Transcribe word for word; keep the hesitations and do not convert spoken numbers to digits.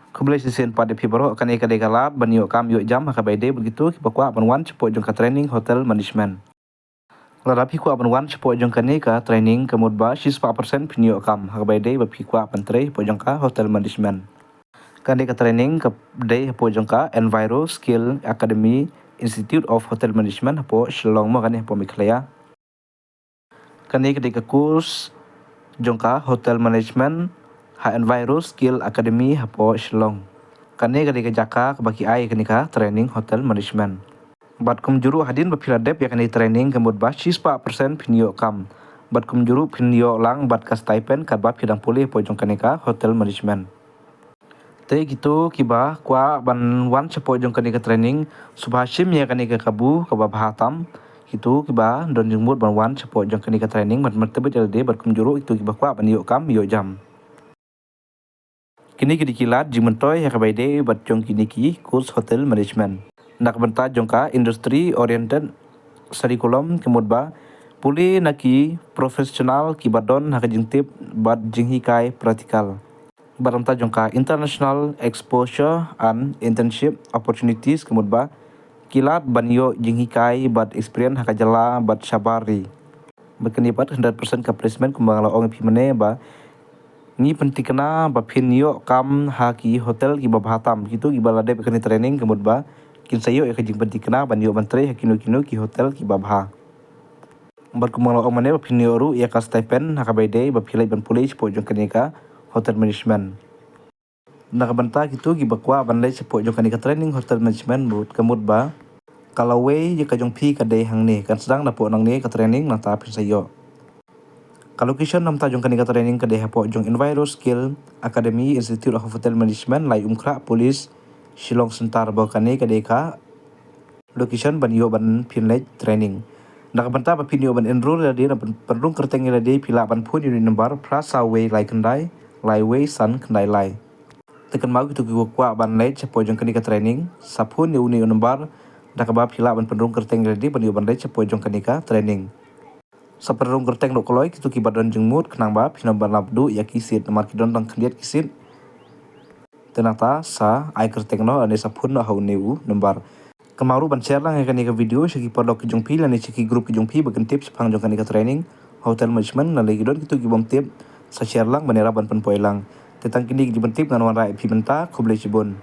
Khublei shisien pat ïa phi baroh. Kane ka dei ka lad ban ïoh kam ïoh jam ha kaba ïadei bad kito kiba kwah ban wan shapoh jong ka training hotel management. Lada phi kwah ban wan shapoh jong kane ka training, ka mut ba shispah percent phin ïoh kam ha kaba ïadei ba phi kwah ban trei hapoh jong ka hotel management. Kane ka training ka dei hapoh jong ka Enviro Skill Academy, Institute of Hotel Management hapoh Shillong mo, kane hapoh Meghalaya. Kane ka dei ka course jong ka hotel management ha Enviro Skill Academy hapoh Shillong. Kane ka dei ka jaka kaba ki ai kane ka training hotel management. Bad kumjuh ruh hadien ba phi la dep ïa kane training, ka mut ba shispah percent phin ïoh kam. Bad kumjuh ruh phin ïoh lang bad ka stipend katba phi dang pule hapoh jong kane ka hotel management. Te kito kiba kwah ban wan shapoh jong kane ka training, sngewbha shim ïa kane ka kabu kaba bha tam. Kito kiba don jingmut ban wan shapoh jong kane ka training, ban, ban tebit ïa lade bad kumjuh ruh kito kiba kwah ban ïoh kam ïoh jam. Kine ki dei ki lad jingmyntoi ha kaba ïadei bad jong kine ki course hotel management. Na ka bynta jong ka industry oriented curriculum, ka mut ba pule na ki professional kiba don ha ka jingtip bad jinghikai practical. Bad na ka bynta jong ka international exposure and internship opportunities, ka mut ba ki lad ban ïoh jinghikai bad experience ha ka jylla bad shabar ri. Bad kane pat hundred percent ka placement, kumba nga la ong ïa phi mynne ba ngi pynthikna ba phin ïoh kam ha ki hotel kiba bha tam. Kito kiba la dep ïa kane training, ka mut ba kin sa ïoh ïa ka jingpynthikna ban ïoh ban trei ha kino kino ki hotel kiba bha. Bad kumba nga la ong mynne ba phin ïoh ruh ïa ka stipend ha kaba ïadei ba phi leit ban pule shapoh jong kane ka hotel management. Na ka bynta kito kiba kwah ban leit shapoh jong kane ka training hotel management, mut, ka mut ba ka lawei ïa ka jong phi ka dei hangne, kan sdang napoh nangne ka training, nangta phin sa ïoh. Ka location na ka bynta jong kane ka training ka dei hapoh jong Enviro Skill Academy, Institute of Hotel Management, Laitumkhrah Police, Shillong Centre, ba kane ka dei ka location ban ïoh ban phin leit training. Na ka bynta ba phin ïoh ban enroll ïa lade, ban pynrung kyrteng ïa lade, phi lah ban phone ïa une u number phra saw wei lai khyndai lai wei san khyndai lai. Te kynmaw, kito kiba kwah ban leit shapoh jong kane ka training, sa phone ïa une u number da kaba phi lah ban pynrung kyrteng ïa lade ban ïoh ban leit shapoh jong kane ka training. Sa pynrung kyrteng noh kloi kito kiba don jingmut, khnang ba phin ym ban ïap duh ïa ki seat, namar ki don tang khyndiat ki seat. Te nangta sa ai kyrteng noh lane sa phone noh ha une u number. Kynmaw ruh ban share lang ïa kane ka video sha ki paralok ki jong phi lane sha ki group ki jong phi ba kin tip shaphang jong kane ka training hotel management. Lada ki don kito ki bym tip, sa share lang ban ïarap ban pynpoi lang. Te tang kine ki jingpyntip ngan wanrah ïa phi mynta. Khublei shibun.